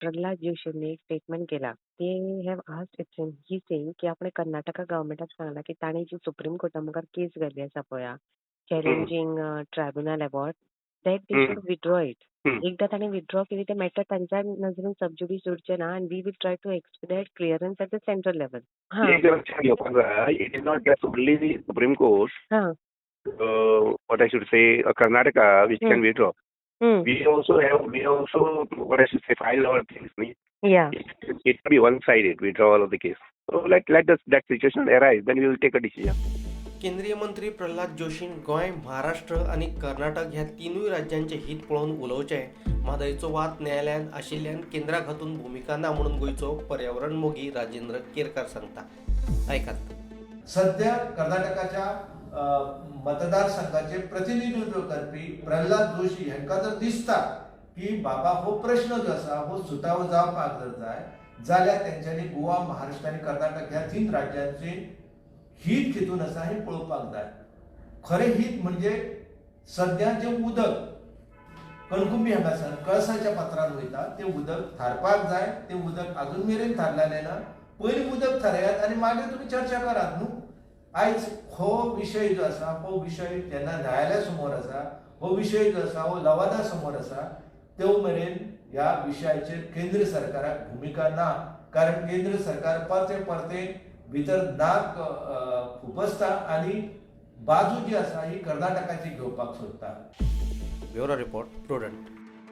प्रल्हाद जोशींनी एक स्टेटमेंट केला. They have asked, it's he saying की आपणे कर्नाटका गव्हर्मेंटाक सांगला की तांणी जी सुप्रीम कोर्टा मुखार केस घाल्ली आसा पळया, challenging tribunal award, that they should withdraw it. एकदा तांणी विथड्रॉ केली, ते मॅटर तांच्या नजरेन सबज्युडीस उरचें ना आनी we will try to expedite clearance at the central level. हां. एक लक्षात घेवपाक जाय, it is not just only the Supreme Court, what I should say, Karnataka, which can withdraw. We also, what I should say, file our things. न्ही? It will be one-sided withdrawal of the case. So let that situation arise, then we will take a decision. केंद्रीय मंत्री प्रल्हाद जोशीन गोंय, महाराष्ट्र आनी कर्नाटक ह्या तिनूय राज्यांचे हित पळोवन उलोवचें. म्हादयचो वाद न्यायालयान आशिल्ल्यान केंद्राक हातूंत भुमिका ना म्हणून गोंयचो पर्यावरण मोगी राजेंद्र केरकार सांगता. आयकात. सध्या कर्नाटकाच्या मतदारसंघाचे प्रतिनिधित्व करपी प्रल्हाद जोशी हांकां जर दिसता की बाबा हो प्रश्न जो आसा हो सुटावो जावपाक जर जाय जाल्यार तेंच्यांनी गोवा, महाराष्ट्र आनी कर्नाटक ह्या तीन राज्यांचे हित कितून आसा हें पळोवपाक जाय. खरें हित म्हणजे सद्या जें उदक कणकुंबी हांगासर कळसाच्या पात्रान वयता तें उदक थारपाक जाय. तें उदक अजून मेरेन थारलेलें ना. पयलीं उदक थारयात आनी मागीर तुमी चर्चा करात न्हू. आयज हो विशय जो आसा हो विशय जेन्ना न्यायालया समोर आसा, हो विशय जो आसा हो लवादा समोर आसा, त्यो मेरेन ह्या विशयाचेर केंद्र सरकाराक भुमिका ना, कारण केंद्र सरकार परते परते भितर नाक खुपसता आनी बाजू जी आसा ही कर्नाटकाची घेवपाक सोदता. Bureau report, prudent.